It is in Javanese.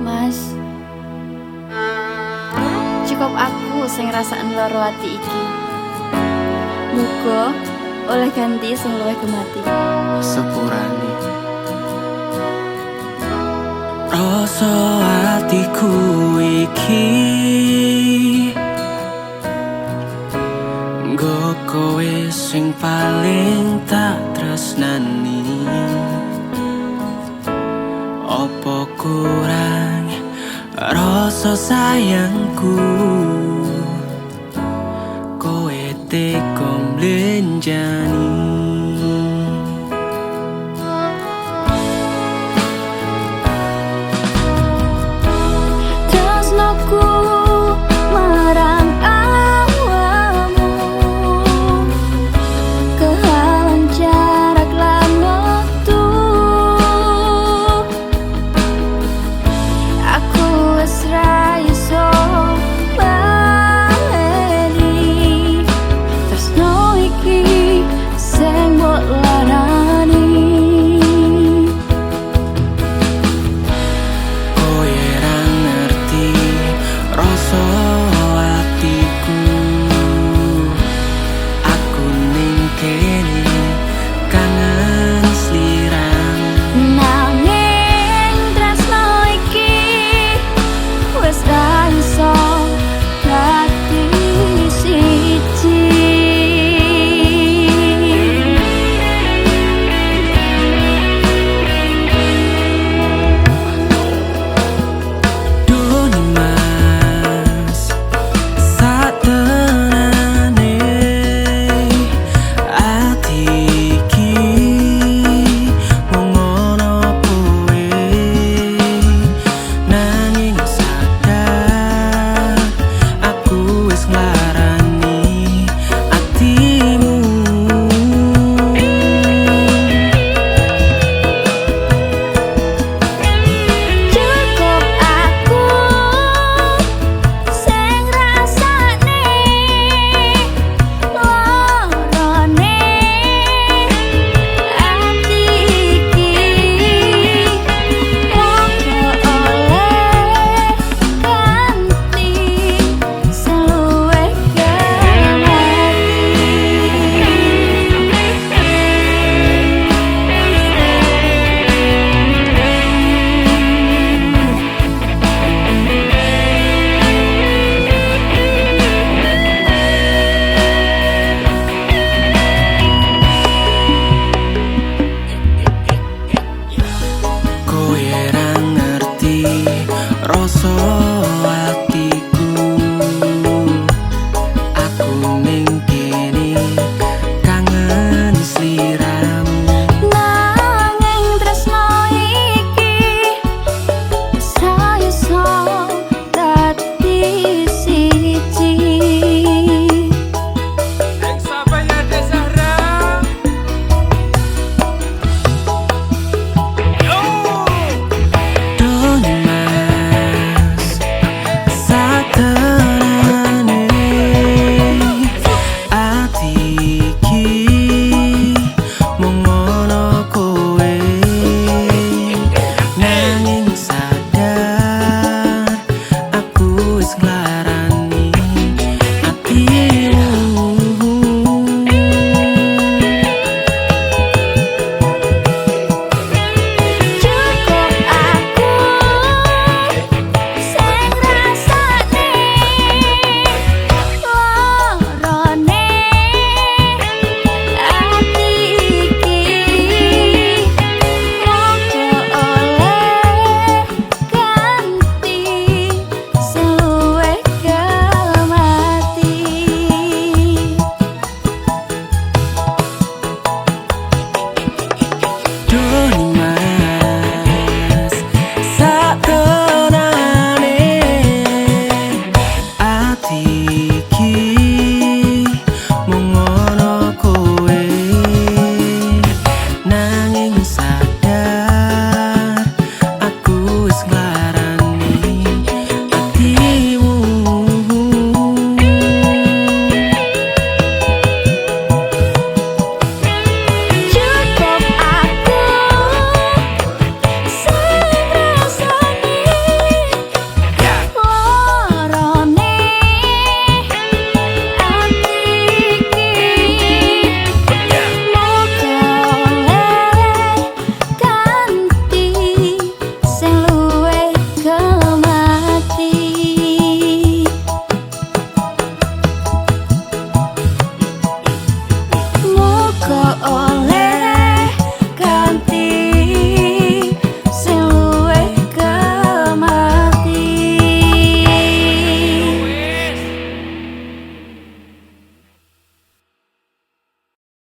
Mas, cukup aku sing ngrasakne loro ati iki. Muga oleh ganti sing luwih gemati. Sepurane rasa atiku iki, nggo kowe sing paling tak tresnani. Opo kurang rasa sayangku, kowe teko mblenjani. Tresnoku marang awakmu kehalang jarak lan wektu. Aku wis ra iso baleni tresno iki sing mbok larani. Kowe ra ngerti rasa atiku, aku ning kene kangen sliramu. Nanging tresno iki wis ra iso dadi siji. Duh Mas, satenane ati iki mung ana kowe, nanging sadar aku wis nglarani atimu. Cukup aku sing rasane lorone ati iki, muga oleh ganti sing luwih gemati. Kowe ra ngerti rasa